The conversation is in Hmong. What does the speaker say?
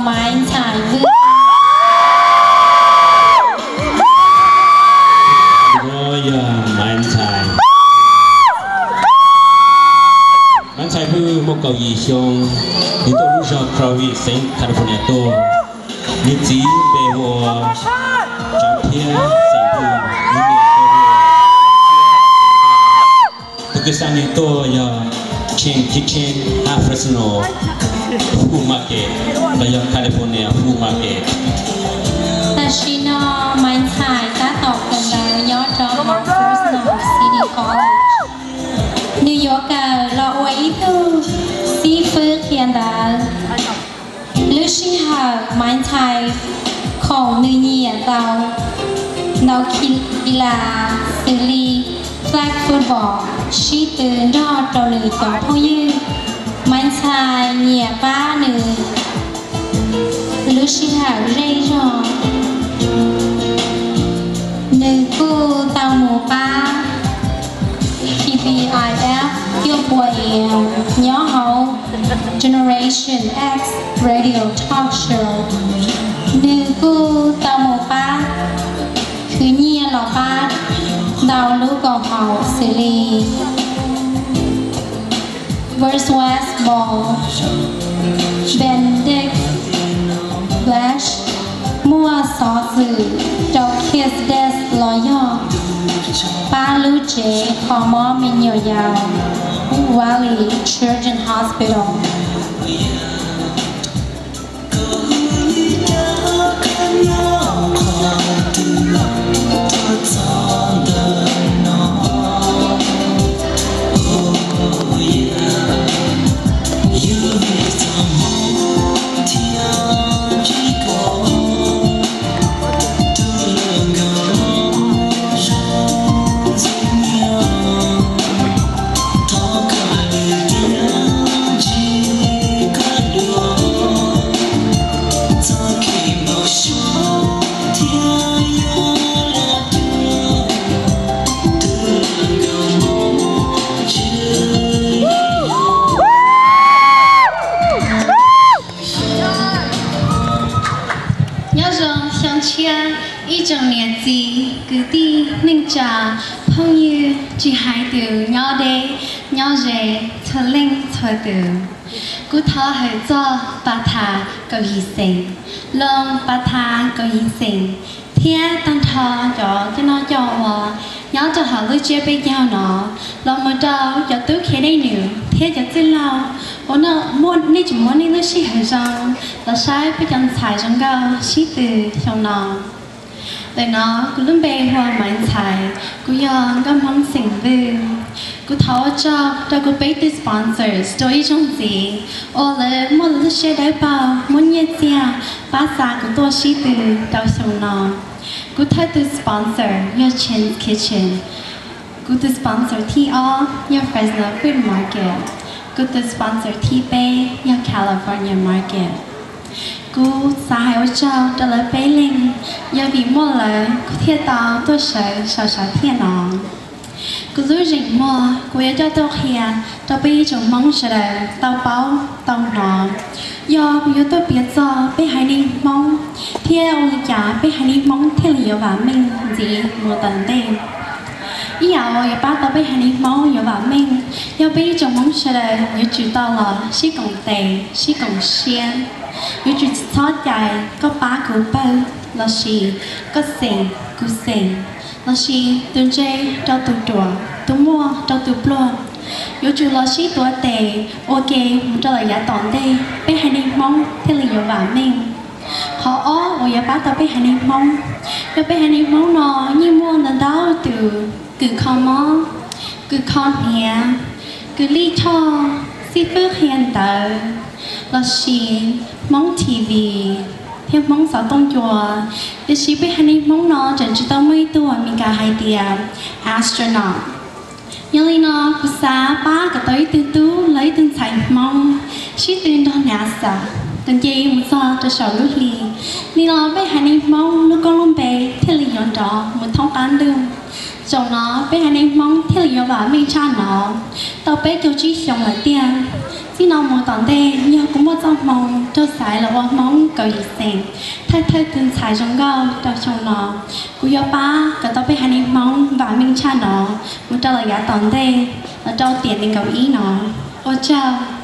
Maiv Ntxhais Vwj. Nws yog Maiv Ntxhais. Maiv Ntxhais Vwj muaj kaum yim xyoo, nws tuaj lub zos Crowley, xeev California tuaj. Nws txiv npe hu ua Tsaav Thiab, xeem Vwj. Nws niam hu ua Tus kwv xa nws tuaj yog Chain Kitchen hab Fresno Food Market los yog California Food Market. Tam sim no Maiv Ntxhais tab tom kawm ntawv nyob rau hauv Fresno City College. Nws yuav kawm los ua ib tug xib fwb qhia ntawv. Lub sij hawm Maiv Ntxhais khoom nws nyiam tau ntau ki las xws li flag football, sib tw nrog rau nws cov phooj ywg. Maiv Ntxhais nyiam pab nws lub sij hawm zej zog. Nws kuj tau mus pab K B I F cuaj pua ev nyob hauv Generation X Radio Talk Show. Nws kuj tau mus pab khwv nyiaj los pab ntau lub koom haum xws li First West Mall, Benedict Blush, muaj xov xwm rau Kids Desk los yog pab lub tsev kho mob me nyuam yaus Valley Children's Hospital. Nyob zoo xyoo tshiab ib tsoom niam txiv kwv tij neej tsa phooj ywg tsis hais tus nyob deb nyob ze txhua leej txhua tus. Kuv thov hawm txog Pas Thas kaum yim xeem, Loos Pas Thas kaum yim xeem, thiab tag nrho cov coj noj coj ua nyob rau hauv lub tsiab peb caug no, los mus rau cov tub khiav dej num thiab cov txwj laug uas nej tseem muab nej lub sij hawm zoo los saib peb cov ntxhais zoo nkauj sib tw xyoo no. Ntawm no kuv lub npe hu ua Maiv Ntxhais, kuv yog nkauj Hmoob xeem Vwj. Kuv thov ua tsaug rau kuv peb tug sponsors rau ib zaug ntxiv uas lawv muaj lub siab dawb paug muab nyiaj txiag pab xa kuv tuaj sib tw rau xyoo no. Kuv thawj tus sponsor yog Chin's Kitchen. Kuv tus sponsor thib ob yog Fresno Food Market. Kuv tus sponsor thib peb yog California Market. Kuv xav hais ua tsaug rau lawv peb leeg, yog vim muaj lawv kuv thiaj tau tuaj sawv saum sav thiaj no. Kuv lub zeem muag kuv yuav coj tuaj qhia rau peb ib tsoom Hmoob sawv daws tau paub tau hnov. Yog kuv yuav tuaj piav txog peb haiv neeg Hmoob thiab ua li cas peb haiv neeg Hmoob thiaj li yuav vam meej ntxiv mus tom ntej. Ib yam uas yuav pab tau peb haiv neeg Hmoob yuav vam meej, yog peb ib tsoom Hmoob sawv daws yuav tsum tau los sib koom tes sib koom siab, yuav tsum txhob cais koj pab kuv pawg, lossis koj xeem kuv xeem, lossis tus ntse rau tus ruam, tus muaj rau tus pluag. Yuav tsum los sib tuav tes ua ke mus rau lawm yav tom ntej, peb haiv neeg Hmoob thiaj li yuav vam meej. Qhov ob uas yuav pab tau peb haiv neeg Hmoob, yog peb haiv neeg Hmoob no yeej muaj ntau ntau tus kws kho mob, kws kho hniav, kws lij choj, xib fwb qhia ntawv, lossis Hmoob T V thiab Hmoob xov tooj cua. Tiam sis peb haiv neeg Hmoob no tseem tsis tau muaj ib tug Meskas hais tias astronaut. Yog li no kuv xav pab kom tau ib tug tub los ib tug ntxhais Hmoob sib tw nrog NASA kom nce mus txog rau saum lub hli. Li no peb haiv neeg Hmoob lub koob lub npe thiaj li yuav nrov mus thoob qab ntuj. Zaum no peb haiv neeg Hmoob thiaj li yuav vam meej tshaj no tau peb caug tsib xyoo lawm tiag. Txij no mus tom ntej yog kuv muaj txoj hmoo raug xaiv los ua Hmoob kaum yim xeem, thawj thawj tug ntxhais zoo nkauj rau xyoo no, kuv yuav pab kom tau peb haiv neeg Hmoob vam meej tshaj no mus rau lawm yav tom ntej los rau tiam nees nkaum ib no. Ua tsaug.